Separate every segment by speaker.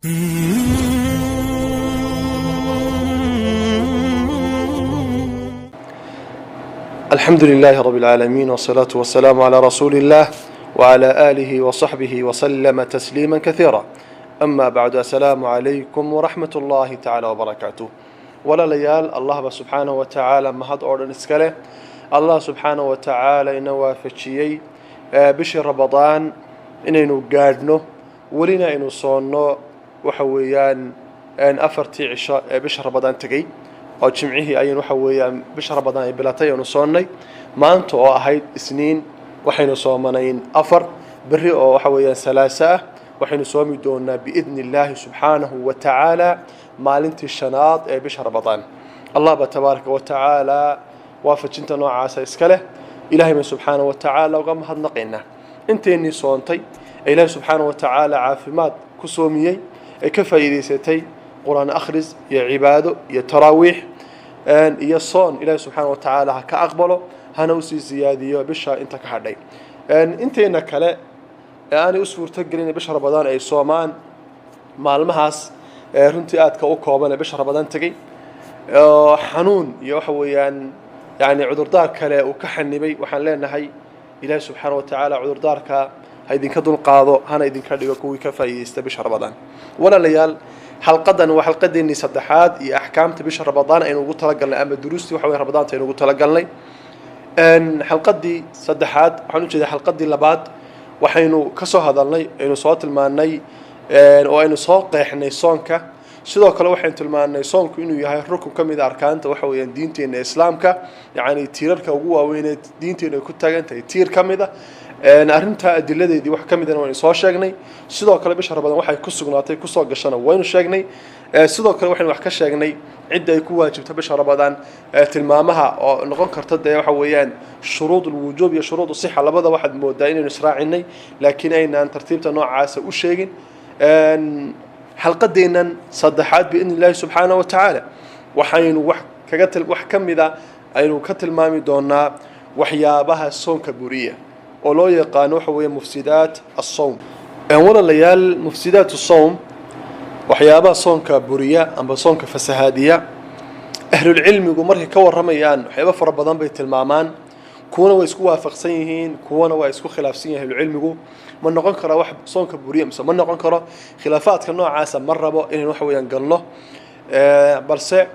Speaker 1: الحمد لله رب العالمين، والصلاة والسلام على رسول الله وعلى آله وصحبه وسلم تسليما كثيرا. أما بعد، السلام عليكم ورحمة الله تعالى وبركاته. Walaalayaal, Allahba subxaanahu wa tacaala mahad oo dhan iska leh. Allah subxaanahu wa tacaala ina waafajiyey bishii Ramadaan inaynu gaadhno, welina aynu soonno. Waxa weeyaan 4tii cisho ee bisha Ramadaan tegey oo Jimcihii ayaynu, waxa weeyaan, bisha Ramadaan ay bilatay aynu soonnay. Maanta oo ahayd Isniin waxaynu soomanayn 4. Berri oo waxa weeyaan Salaaso ah waxaynu soomi doonaa biidni illaahi subxaanahu wa tacaala maalintii shanaad ee bisha Ramadaan. Allah ba tabaaraka wa tacaala waafajinta noocaasa iska leh. Ilahay baan subxaanahu wa tacaala uga mahadnaqaynaa. Inteennii soontay ee Ilaahay subxaanahu wa tacaala caafimaad ku soomiyey ee ka faa'iidaysatay Qur-aan akhris iyo cibaado iyo taraawiix iyo soon, Ilaahay subxaana wa tacaala ha ka aqbalo, hana usii siyaadiyo bisha inta ka hadhay. Inteena kale ee aanay u suurtogelin bisha Ramadaan ay soomaan maalmahaas ee runtii aadka u kooban ee bisha Ramadaan tegey, xanuun iyo waxa weeyaan yani cudurdaar kale uu ka xanibay, waxaan leenahay Ilaahi subxaana wa tacaala cudurdaarka ha idinka dulqaado, hana idinka dhigo kuwii ka faa'iidaysta bisha Ramadaan. Walaalayaal, xalqadan waa xalqadeennii saddexaad iyo axkaamta bisha Ramadaan aynu ugu talagalnay, ama duruustii waxa weya Ramadaanta aynu ugu talagalnay. Xalqadii saddexaad, waxaan ujeedaa xalqadii labaad, waxaynu ka soo hadalnay, aynu soo tilmaanay oo aynu soo qeexnay soonka. Sidoo kale waxaynu tilmaanay soonku inuu yahay rukun ka mid a arkaanta waxa weeyaan diinteena Islaamka, yacni tiirarka ugu waaweynee diinteenu ay ku taagan tahay tiir ka mid a. Arrintaa adiladeedii wax ka midana waynu soo sheegnay. Sidoo kale bisha Ramadaan waxay ku sugnaatay, kusoo gashana waynu sheegnay. Sidoo kale waxaynu wax ka sheegnay cidda ay ku waajibta bisha Ramadaan, tilmaamaha oo noqon karta dee waxa weeyaan shuruud ulwujuub iyo shuruud sixa. Labada waxaad moodaa inaynu israacinay, laakiin aynaan tartiibta noocaasa u sheegin. Xalqadeennan saddexaad biidni illaahi subxaanahu wa tacaala waxaynu wax kaga wax ka mida aynu ka tilmaami doonaa waxyaabaha soonka buriya oo loo yaqaano waxa weeye mufsidaat assawm. Walaalayaal, mufsidaat asawm, waxyaabaha soonka buriya amba soonka fasahaadiya, ahlulcilmigu markay ka warramayaan waxyaaba fara badan bay tilmaamaan. Kuwana way isku waafaqsan yihiin, kuwana waa isku khilaafsan yihin. Ahlulcilmigu ma noqon karaa wax soonka buriya mise ma noqon karo? Khilaafaadka noocaasa ma rabo inaynu waxa weeyaan galno, balse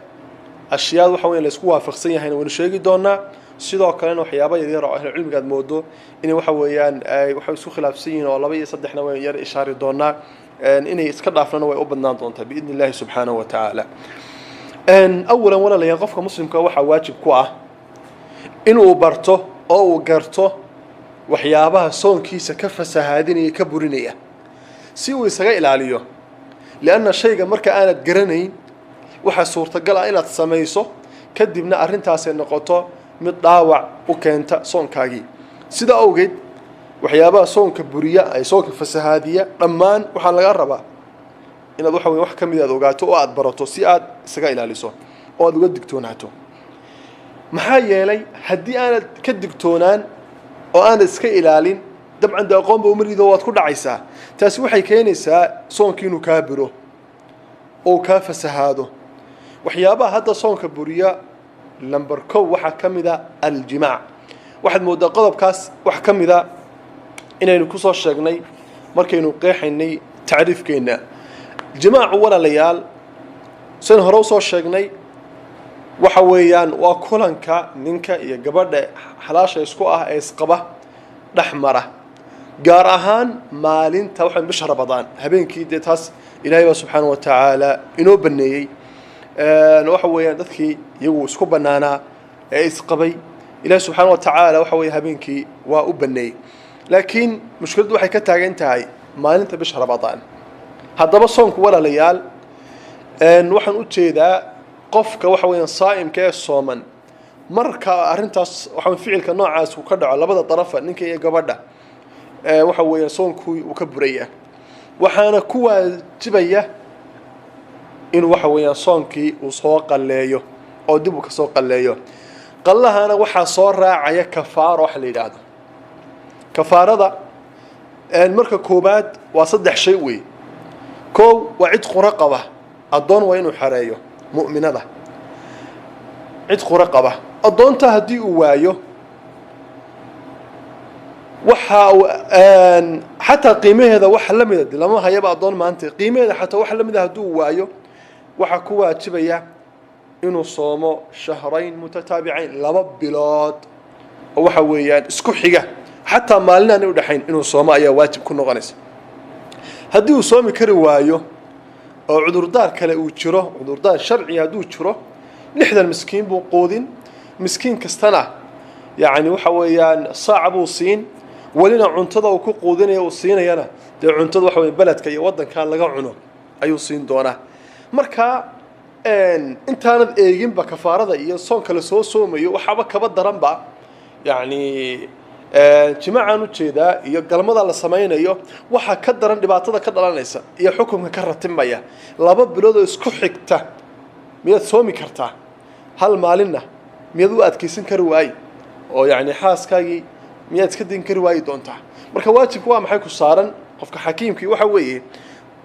Speaker 1: ashyaad waxa weyan la isku waafaqsan yahayna waynu sheegi doonaa. Sidoo kalena waxyaaba yaryar oo ahlucilmiga aad moodo inay waxa weeyaan ay waxay isku khilaafsan yihiin oo laba iyo saddexna waynu yar ishaari doonaa. Inay iska dhaafnana way u badnaan doontaa biidni illaahi subxaanahu wa tacaala. Awalan, walaalayaal, qofka muslimka waxaa waajib ku ah inuu barto oo uu garto waxyaabaha soonkiisa ka fasahaadinaya, ka burinaya, si uu isaga ilaaliyo. Lianna shayga marka aanad garanayn waxaa suurtagal ah inaad samayso, kadibna arrintaasay noqoto mid dhaawac u keenta soonkaagii. Sida awgeed waxyaabaha soonka buriya ay soonka fasahaadiya dhammaan waxaa laga rabaa inaad waxa wey wax ka mid aad ogaato oo aad barato, si aad isaga ilaaliso oo aad uga digtoonaato. Maxaa yeelay haddii aanad ka digtoonaan oo aanad iska ilaalin, dabcan de aqoonba umarido, waad ku dhacaysaa. Taasi waxay keenaysaa soonkii inuu kaa buro oo kaa fasahaado. Waxyaabaha hadda soonka buriya number 1 waxaa ka mid a aljimaac. Waxaad mooddaa qodobkaas wax ka mida inaynu kusoo sheegnay markaynu qeexaynay tacriifkeenna jimaacu. Walaalayaal, sidan hore usoo sheegnay, waxa weeyaan waa kulanka ninka iyo gabadha xalaasha isku ah ee isqaba dhex mara, gaar ahaan maalinta waxa bisha Ramadaan habeenkii. Dee taas Ilaahay baa subxaana wa tacaala inoo baneeyey. Waxa weeyaan dadkii iyagu isku banaanaa ee isqabay, Ilaahi subxaana wa tacaala waxa weeye habeenkii waa u baneeyey, laakiin mushkiladdu waxay ka taagan tahay maalinta bisha Ramadaan. Haddaba soonku, walaalayaal, waxaan u jeedaa qofka waxa weeyaan saa'imka ee sooman, marka arrintaas waxa ficilka noocaas uu ka dhaco labada darafa, ninka iyo gabadha, waxa weeyaan soonkii uu ka buraya, waxaana ku waajibaya inuu waxa weeyaan soonkii uu soo qalleeyo oo dib uu kasoo qalleeyo. Qallahana waxaa soo raacaya kafaaro. Waxa la yidhaahdo kafaarada marka koobaad waa saddex shay wey. Kow, waa cidqu raqaba, addoon waa inuu xareeyo mu'minada, cidqu raqaba. Addoonta haddii uu waayo, waxa uu xataa qiimaheeda wax la mida lama hayaba addoon maanta, qiimaheeda xataa wax la mida hadduu waayo, waxaa ku waajibaya inuu soomo shahrayn mutataabicayn, 2 bilood oo waxa weeyaan isku xiga, xataa maalin aanay udhexayn inuu soomo ayaa waajib ku noqonaysa. Haddii uu soomi kari waayo oo cudurdaar kale uu jiro, cudurdaar sharci hadduu jiro, 60 miskiin buu quudin. Miskiin kastana yacni waxa weeyaan saac buu siin. Welina cuntada uu ku quudinaya uu siinayana dee cuntada waxa weya beledka iyo waddanka laga cuno ayuu siin doonaa. Marka intaanad eeginba kafaarada iyo soonka la soo soomayo, waxaaba kaba daranba yacni jimaacaan ujeedaa iyo galmada la samaynayo, waxaa ka daran dhibaatada ka dhalanaysa iyo xukunka ka ratimaya. 2 bilood oo isku xigta miyaad soomi kartaa? Hal maalinna miyaad u adkaysan kari waaye? Oo yacni xaaskaagii miyaad iska dayn kari waayi doontaa? Marka waajibka waa maxay ku saaran qofka xakiimkii? Waxa weeye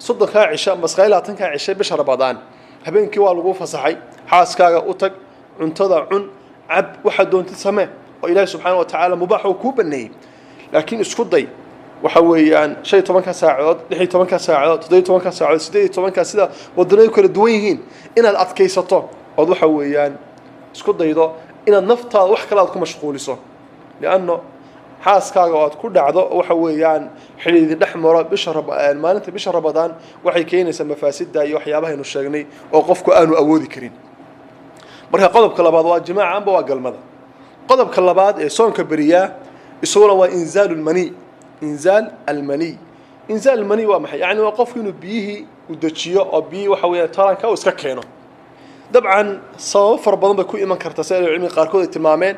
Speaker 1: 30-kaa cisho ama 29-kaa cishe bisha Ramadaan, habeenkii waa lagu fasaxay, xaaskaaga u tag, cuntada cun, cab, waxaad doontid samee, oo Ilaahi subxaana wa tacaala mubaax uu kuu baneeyey. Laakiin isku day waxa weeyaan 15-ka saacadood, 16-ka saacadood, 17-ka saacadood, 18-ka, sida wadanadu kala duwan yihiin, inaad adkaysato ood waxa weeyaan isku daydo inaad naftaada wax kale aad ku mashquuliso, lianno xaaskaaga oo aad ku dhacdo, waxa weeyaan xidhiidi dhex maro bisha maalinta bisha Ramadaan, waxay keenaysaa mafaasida iyo waxyaabahaynu sheegnay oo qofku aanu awoodi karin. Marka qodobka labaad waa jimaaca amba waa galmada. Qodobka labaad ee soonka beriyaa isaguna waa inzaal lmani. Inzaal almaniy. Inzaal almaniy waa maxay? Yani waa qofku inuu biyihii u dejiyo oo biyihii waxa weeyaan taranka uu iska keeno. Dabcan sababo fara badan bay ku iman kartaa, si ahlucilmiga qaarkood ay tilmaameen.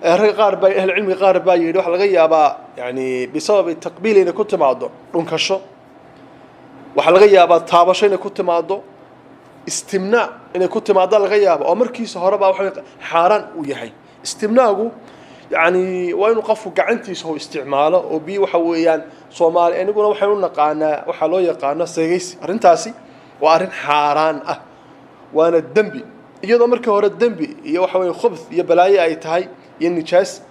Speaker 1: Ragga qaar baa, ahlucilmiga qaar baa yidhi waxa laga yaabaa yani bisababi taqbiil inay ku timaado, dhunkasho waxaa laga yaabaa, taabasho inay ku timaado, istimnaa inay ku timaado laga yaaba, oo markiisa horeba waxa xaaraan uu yahay istimnaagu. Yani waa inuu qofku gacantiisa u isticmaalo oo biyo waxa weeyaan Soomaali inaguna waxaynu u naqaanaa waxaa loo yaqaano seegaysi. Arrintaasi waa arrin xaaraan ah, waana dembi. Iyadoo markii hore dembi iyo waxa weeye khubth iyo balaayo ay tahay iyo nijaas,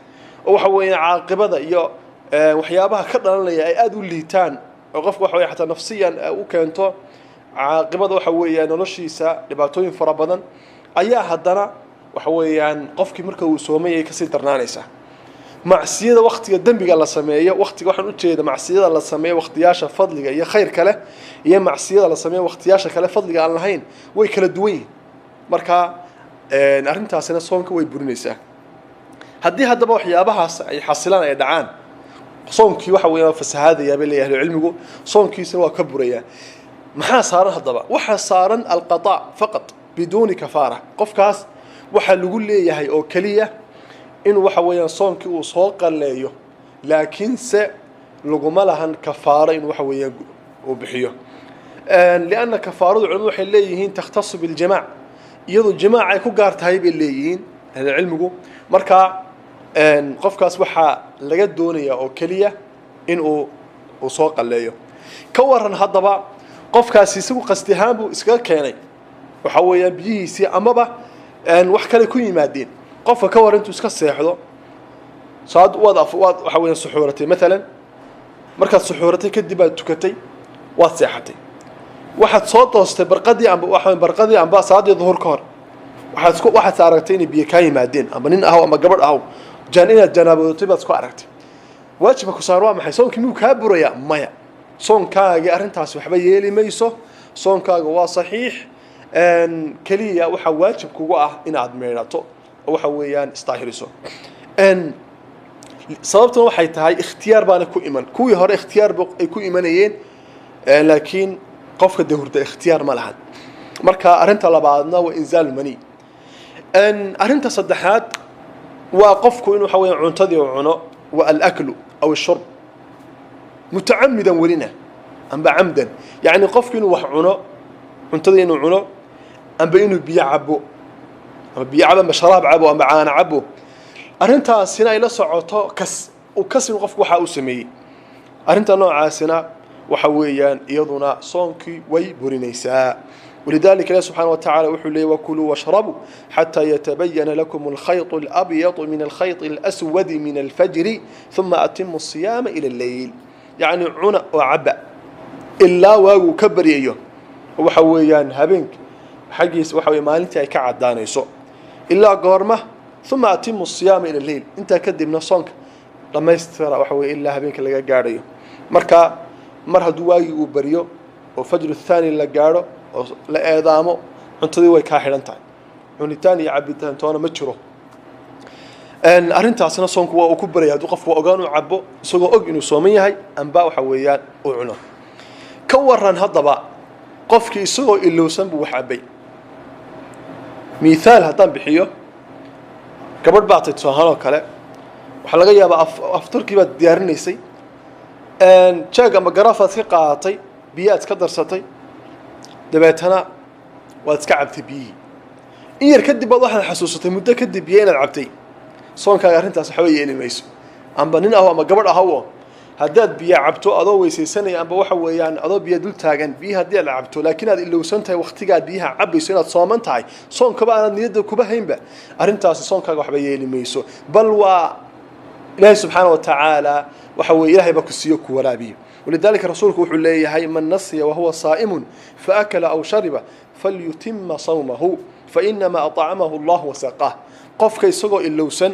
Speaker 1: oo waxa weeyaan caaqibada iyo waxyaabaha ka dhalanaya ay aada u liitaan, oo qofku waxa weya xataa nafsiyan u keento caaqibada waxa weeyaan noloshiisa dhibaatooyin fara badan, ayaa haddana waxa weeyaan qofkii marka uu soomay ay kasii darnaanaysaa. Macsiyada waktiga dembiga la sameeyo, waktiga waxaan ujeeda macsiyada la sameeyo waktiyaasha fadliga iyo khayrka leh iyo macsiyada la sameeyo waktiyaasha kale fadliga aan lahayn way kala duwan yihiin. Marka arrintaasina soonka way burinaysaa. Haddii haddaba waxyaabahaas ay xasilaan, ay dhacaan, soonkii waxa weeyaan waa fasahaadayaa bay leeyahay ahlucilmigu, soonkiisina waa ka burayaa. Maxaa saaran haddaba? Waxaa saaran alqadaa faqat biduuni kafaara. Qofkaas waxaa lagu leeyahay oo keliya inuu waxa weeyaan soonkii uu soo qalleeyo, laakiinse laguma lahan kafaaro inuu waxa weeyaan uu bixiyo, lianna kafaaradu culimadu waxay leeyihiin takhtasu biljimaac, iyadoo jimaac ay ku gaar tahay bay leeyihiin ahlucilmigu. Marka qofkaas waxaa laga doonayaa oo keliya inuu uu soo qalleeyo. Ka waran haddaba qofkaasi isagu qasti ahaan buu iskaga keenay waxa weeyaan biyihiisii, amaba wax kale ku yimaadeen? Qofka ka waran intuu iska seexdo, saad waad waxa weeyaan suxuuratay maalan, markaad suxuuratay kadib baad tukatay, waad seexatay, waxaad soo toostay barqadii amba waxa barqadii amba salaadii duhur ka hor, waxaad aragtay inay biyo kaa yimaadeen, amba nin ahaw ama gabadh ahaw, jan inaad janaabodatay baad isku aragtay. Waajibka ku saar waa maxay? Soonkii miyuu kaa burayaa? Maya, soonkaagii arrintaasi waxba yeeli mayso, soonkaaga waa saxiix. Keliya waxaa waajib kugu ah inaad meydhato oo waxa weeyaan isdaahiriso. Sababtuna waxay tahay ikhtiyaar baana ku iman. Kuwii hore ikhtiyaar ay ku imanayeen, laakiin qofka dee hurda ikhtiyaar ma lahan. Marka arrinta labaadna waa inzaal mani. Arrinta saddexaad waa qofku inuu waxa weeyaan cuntadii uu cuno, waa alaklu aw ashurb mutacamidan, welina amba camdan. Yacni qofku inuu wax cuno, cuntadii inuu cuno, amba inuu biyo cabo, ama biyo cabo amba sharaab cabo amba caano cabo, arrintaasina ay la socoto kas, uu kas inuu qofku waxa uu sameeyey. Arrinta noocaasina Waxa weeyaan iyaduna soonkii way burinaysaa. ولذلك الله سبحانه وتعالى وحلي وكلوا واشربوا حتى يتبين لكم الخيط الأبيض من الخيط الأسود من الفجر ثم أتموا الصيام إلى الليل. يعني عنا وعبأ إلا واغو كبريو وحويان هبنك حقيس وحوي مالنتي ay ka cadaanayso ilaa goorma ثم أتموا الصيام إلى الليل. انت kadibna soonka dhamaystira waxa weeye ilaa habeenka laga gaarayo. Marka mar haduu waagi uu bariyo oo fajr thani la gaaro oo la eedaamo, cuntadii way ka xiran tahay, cunitaan iyo cabitaan toona ma jiro. Arrintaasna soonku waa uu ku baraya hadduu qofku ogaan uu cabo isagoo og inuu sooman yahay amba waxa weeyaan uu cuno. Ka waran haddaba qofkii isagoo ilowsan buu wax cabay. Mithaal haddaan bixiyo, gabadh baa tay tusahaan oo kale, waxaa laga yaabaa afturkii baad diyaarinaysay, jeeg ama garaafaad ka qaadatay, biyo aad ka darsatay, dabeetana waad iska cabtay biyihii. In yar kadib baad waxaad xasuusatay muddo kadib biyo inaad cabtay. Soonkaaga arrintaas waxba yeeli mayso. Amba nin aho ama gabadh ahawo, haddaad biyo cabto adoo weysaysanaya amba waxa weeyaan adoo biyo dul taagan, biyo haddii aad cabto laakiin aad ilowsan tahay waqtiga aad biyaha cabayso inaad sooman tahay, soonkaba aanaad niyadda kuba haynba, arrintaasi soonkaaga waxba yeeli mayso. Bal waa ilaahay subxaana wa tacaala waxa weeye ilaahay baa ku siiyo ku waraabiyo. ولذلك رسولك وحو ليهي من نسي وهو صائم فأكل أو شرب فليتم صومه فإنما أطعمه الله وسقاه. قفك يسقو إلوسن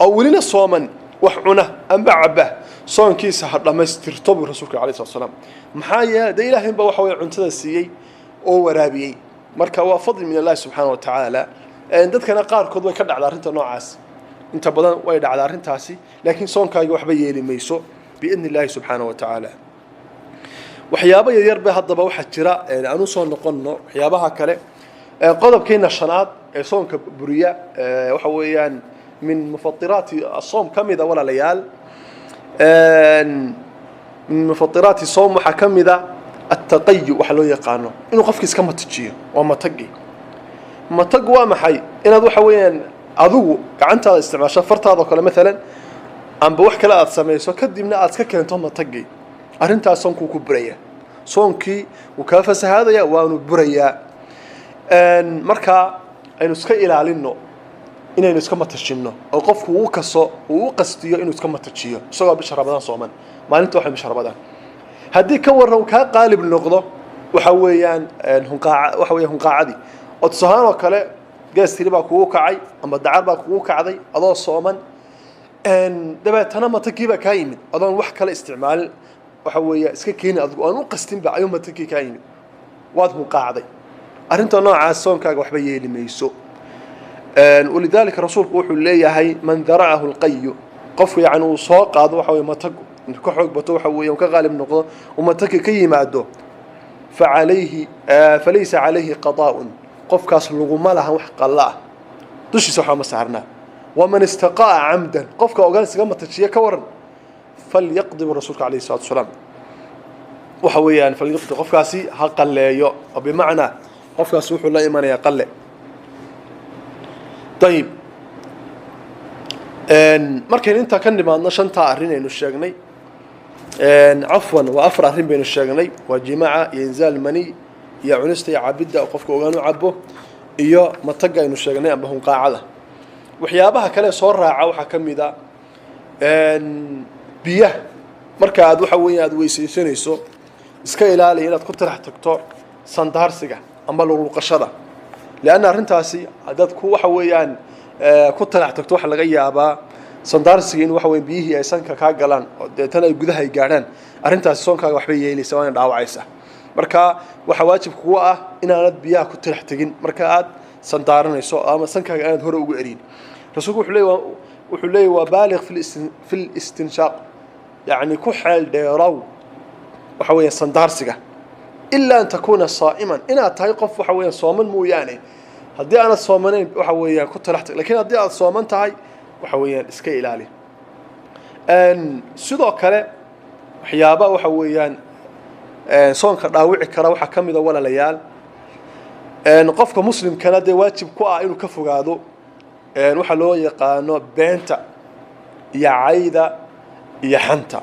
Speaker 1: أو ولنا صوما وحعنه أم بعبه صوم كيس لما استرتب رسولك عليه الصلاة والسلام. محايا ده إلهي بوحوي عنتدا سيي أو ورابيي. marka waa fadli min Allah subhanahu wa ta'ala. Dadkana qaar kood way ka dhacdaa arrinta noocaas, inta badan way dhacdaa arrintaasi, laakiin soonkaaga waxba yeeli mayso بإذن الله سبحانه وتعالى. Waxyaabo yar bay haddaba waxa jira aan u soo noqonno waxyaabaha kale. Qodobkeena shanaad ee soonka buriya waxa weeyaan min mufattiraati as-sawm kamida walaalayaal, min mufattiraati sawm waxa kamida at-taqayyu, waxa loo yaqaano inuu qofki iska matajiyo. Waa matagi. Matag waa maxay? Inaad waxa weeyaan adigu gacantaada isticmaasho fartaada oo kale maalan amba wax kale aad samayso, kadibna aad ka keento matagi. Arrintaas soonkuu ku buraya, soonkii wuu kaa fasahaadaya, waanu burayaa. Marka aynu iska ilaalino inaynu iska matajinno oo qofku uu kaso uu u qastiyo inuu iska matajiyo isagoo bisha Ramadaan sooman, maalinta waxa bisha Ramadaan. Haddii ka waran kaa qaalib noqdo waxa weeyaan hunqaaca, waxa weeyaan hunqaacadii oo tusahaan oo kale gaastiri baa kugu kacay ama dacar baa kugu kacday adoo sooman, dabeetana matagii baa kaa yimid adoon wax kale isticmaalin, waxa weeya iska keeni adigu aan u qastinba ayuu matagii kaa yimid, waad hunqaacday. Arrinta noocaas soonkaaga waxba yeeli mayso. ولذلك rasuulku wuxuu leeyahay man daracahu alqayu, qofku yacni uu soo qaado waxa weeye matagu intuu ka xoog bato waxa weeye uu ka qaalib noqdo uu matagi ka yimaado, facalayhi falaysa calayhi qadaa'un, qofkaas laguma lahan wax qalla ah, dushiisa waxba ma saarnaa. ومن استقاء عمدا، qofka ogaan iskaga matajiya ka waran, falyaqdi rasuulka calayhi salaatu wasalaam waxa weeyaan falyaqdi, qofkaasi ha qalleeyo, oo bimacnaa qofkaasi wuxuu la imanayaa qalle. طيب markaynu intaa ka nimaadno shantaa arrin aynu sheegnay, cafwan waa afar arrin baynu sheegnay, waa jimaaca iyo inzaal mani iyo cunista iyo cabidda oo qofka ogaan u cabo iyo matagga aynu sheegnay amba hunqaacada. Waxyaabaha kale soo raaca waxaa ka mid a biyaha. Marka aad waxa weeye aad weysaysanayso, iska ilaali inaad ku tirax tagto sandaarsiga amba luqluqashada, lianna arrintaasi haddaad ku waxa weeyaan ku tirax tagto waxa laga yaabaa sandaarsiga in waxa weeye biyihii ay sanka kaa galaan oo deetana ay gudaha ay gaadhaan. Arrintaasi soonkaaga waxbay yeelaysa, waana dhaawacaysa. Marka waxaa waajib kugu ah inaanad biyaha ku tirax tegin marka aad sandaaranayso ama sankaaga inaad hore ugu erin. Rasuulku wuxuu leeyahy waa baaliq fi listinshaaq, yacni ku xeel dheerow waxa weeye sandaarsiga, ilaa an takuuna saa'iman, inaad tahay qof waxa weeyaan sooman mooyaane. Haddii aanad soomanayn waxa weeyaan ku talax tag, lakiin haddii aad sooman tahay waxa weeyaan iska ilaali. Sidoo kale waxyaabaha waxa weeyaan soonka dhaawici kara waxaa ka mid a walaalayaal, qofka muslimkana dee waajib ku ah inuu ka fogaado waxa loo yaqaano beenta iyo cayda iyo xanta.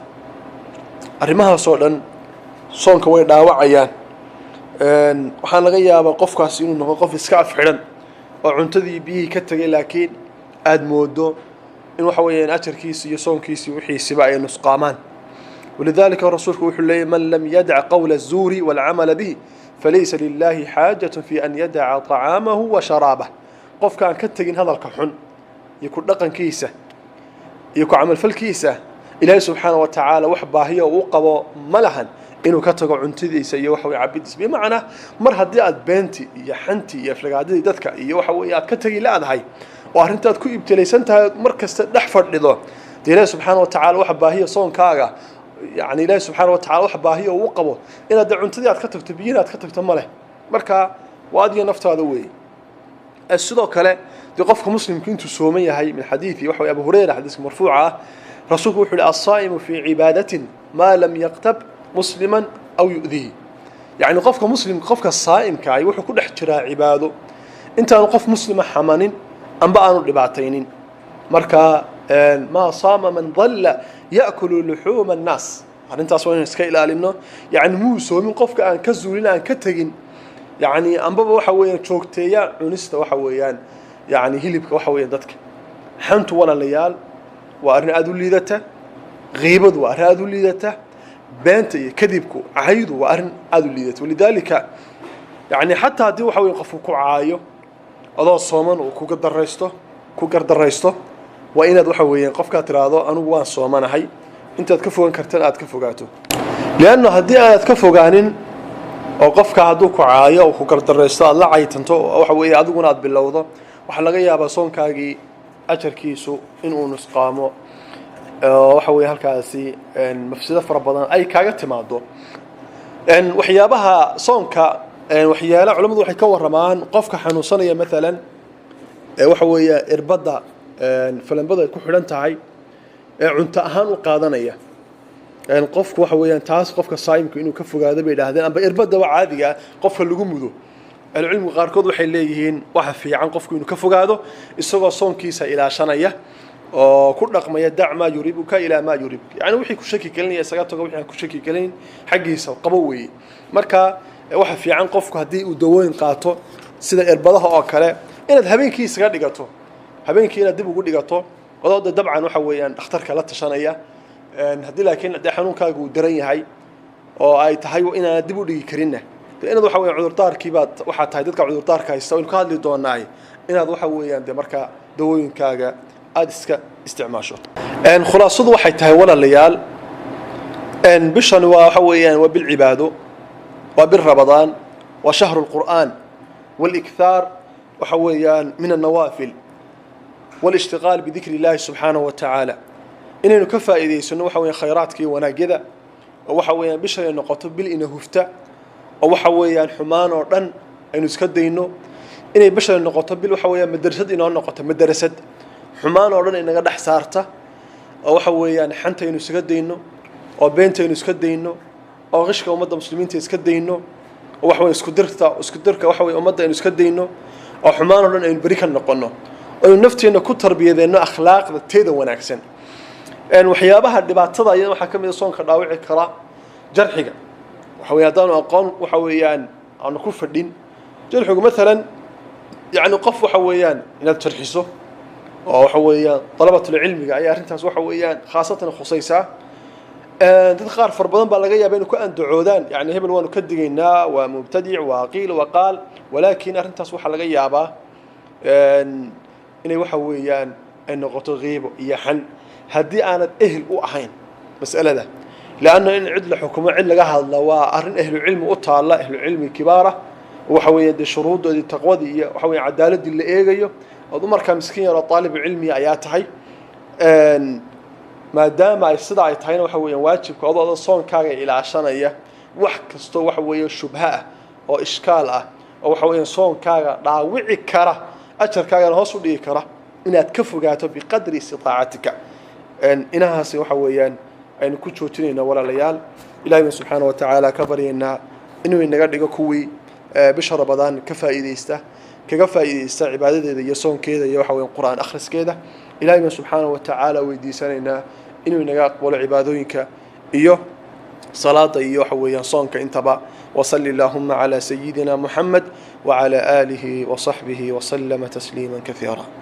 Speaker 1: Arrimahaasoo dhan Soonka way dhaawacayaan. Waxaan laga yaabaa qofkaasi inuu noqo qof iska afxidhan oo cuntadii biyihii ka tegay, laakiin aada moodo in waxa weeyaan ajarkiisi iyo soonkiisi wixiisiba ay nusqaamaan. Walidaalika rasuulku wuxuu leeyay: "Man lam yadac qowla azuuri walcamala bihi falaysa lilahi xaajatu fi an yadaca طacaamahu wa sharaabah." Qofka aan ka tegin hadalka xun iyo ku dhaqankiisa iyo ku camalfalkiisa, Ilaahay subxaana wa tacaala wax baahiya uu qabo ma lahan inuu ka tago cuntadiisa iyo waxa weye cabidiisa. Bimacnaa, mar haddii aad beentii iyo xantii iyo aflagaadadii dadka iyo waxa weeye aad ka tegi la-dahay oo arrintaad ku ibtilaysan tahay, mar kasta dhex fadhido, dee Ilaahi subxaana wa tacala wax baahiya soonkaaga, yani Ilaahi subxaana wa tacala wax baahiya uu qabo inaad dee cuntadii aad ka tagto, biyina aad ka tagto, ma leh. Marka waa adiga naftaada weeye. Sidoo kale dee qofka muslimku intuu sooman yahay, min xadiidi waxa weye Abu Hurayra, xadiiska marfuuca ah, rasuulku wuxuu yihi: "Alsaa'imu fii cibaadatin maa lam yaqtab musliman aw yu'dihi." Yacni qofka muslim, qofka saa'imka ahi wuxuu ku dhex jiraa cibaado intaanu qof muslima xamanin amba aanu dhibaataynin. Marka maa saama man dalla ya'kulu luxuuma annaas, arrintaas waa inaan iska ilaalino. Yacni muu soomin qofka aan ka zuulin, aan ka tegin, yacni ambaba waxa weeyaan joogteeya cunista waxa weeyaan yani hilibka waxa weeyaan dadka. Xantu, walaalayaal, waa arrin aada u liidata. Kiibadu waa arrin aada u liidata. Beenta iyo kadibku, caydu, waa arrin aada u liidata. Walidaalika yani xataa haddii waxa weya qofku ku caayo adoo sooman uu kuga daraysto, ku gardaraysto, waa inaad waxa weeyaan qofkaad tiraahdo: "Anigu waan soomanahay." Intaad ka fogaan kartan aad ka fogaato, lianna haddii aanad ka fogaanin oo qofka hadduu ku caayo oo ku gardaraysto aada la caytanto, waxa weeye adiguna aad bilowdo, waxaa laga yaabaa soonkaagii ajarkiisu inuu nusqaamo oo waxa weeye halkaasi mafsado fara badan ay kaaga timaado. Waxyaabaha soonka waxyaala, culamadu waxay ka warramaan qofka xanuunsanaya maalan waxa weeye irbadda falambadu ay ku xidhan tahay ee cunto ahaan u qaadanaya qofku, waxa weeyaan taas qofka saayimku inuu ka fogaado bay idhaahdeen, amba irbadaba caadiga qofka lagu mudo. Ahlucilmigu qaarkood waxay leeyihiin waxa fiican qofku inuu ka fogaado isagoo soonkiisa ilaashanaya oo ku dhaqmaya "dac maa yuribuka ilaa maa yuribuk", yani wixii ku shaki gelinaya isaga tago, wixii aan ku shaki gelin xaggiisa qabo weeye. Marka waxa fiican qofku haddii uu dawooyin qaato sida irbadaha oo kale inaad habeenkii isaga dhigato, habeenkii inaad dib ugu dhigato adoo de dabcan waxa weeyaan dhakhtarka la tashanaya. Haddii laakiin dee xanuunkaaga uu daran yahay oo ay tahay inaanad dib u dhigi karinna, de inaad waxa weyan cudurdaarkii baad waxaa tahay dadka cudurdaarka haysta waynu ka hadli doonaay, inaad waxa weeyaan de markaa dawooyinkaaga aada iska isticmaasho. Khulaasadu waxay tahay, walaalayaal, bishan waa waxa weeyaan waa bil cibaado, waa bil Ramadaan, waa shahru lqur'aan walikhaar waxa weeyaan min annawaafil walishtiqaal bidikri illahi subxaanahu wa tacaala, inaynu ka faa'iidaysano waxa weeyaan khayraadka iyo wanaagyada, oo waxa weeyaan bishan ay noqoto bil ina hufta oo waxa weeyaan xumaan oo dhan aynu iska dayno, inay bishan noqoto bil waxa weeyaan madrasad inoo noqoto, madrasad xumaan oo dhan inaga dhex saarta, oo waxa weeyaan xanta aynu iskaga dayno, oo beenta aynu iska dayno, oo qishka ummadda muslimiinta iska dayno, oo waxa weya isku dirta, isku dirka waxa weya ummadda aynu iska dayno, oo xumaan oo dhan aynu beri ka noqono, aynu nafteenna ku tarbiyadeenno akhlaaqda teeda wanaagsan. Waxyaabaha dhibaatada iyada waxaa ka mid a soonka dhaawici kara jarxiga. Waxa weya haddaanu aqoon waxa weeyaan aanu ku fadhin jarxigu, maalan yacni qof waxa weeyaan inaad jarxiso oo waxa weeyaan dalabatulcilmiga ayaa arrintaas waxa weeyaan khaasatan khusaysaa. Dad qaar fara badan baa laga yaaba inay ku andacoodaan, yani hebel waanu ka digaynaa, waa mubtadic, waa qiil waa qaal, walaakin arrintaas waxaa laga yaabaa inay waxa weeyaan ay noqoto kiibo iyo xan haddii aanad ehel u ahayn mas'alada, leanna in cid la xukumo, cid laga hadla, waa arrin ahlucilmi u taalla, ahlucilmi kibaara, waxa weeya dee shuruuddoodii, taqwadii iyo waxa weya cadaaladii la eegayo. Ood u markaa miskiin yaroo daalibu cilmiya ayaa tahay. Maadaama ay sidaa ay tahayna, waxa weeyaan waajibka adoo soonkaaga ilaashanaya wax kastoo waxa weeye shubha ah oo ishkaal ah oo waxa weeyaan soonkaaga dhaawici kara, ajarkaagana hoos u dhigi kara, inaad ka fogaato biqadri istitaacatika. Inahaasi waxa weeyaan aynu ku joojinayna, walaalayaal. Ilahay baan subxaana wa tacaala ka baryaynaa inuu inaga dhigo kuwii bisha Ramadaan ka faa'iidaysta, kaga faa'iidaysta cibaadadeeda iyo soonkeeda iyo waxa weyan qur-aan akhriskeeda. Ilahay baan subxaana wa tacaala weydiisanaynaa inuu inaga aqbalo cibaadooyinka iyo Salaada iyo waxa weeyaan soonka intaba. Wasali allahuma calaa sayidina Muxamed wacalaa aalihi wasaxbihi wasalama tasliima kaiira.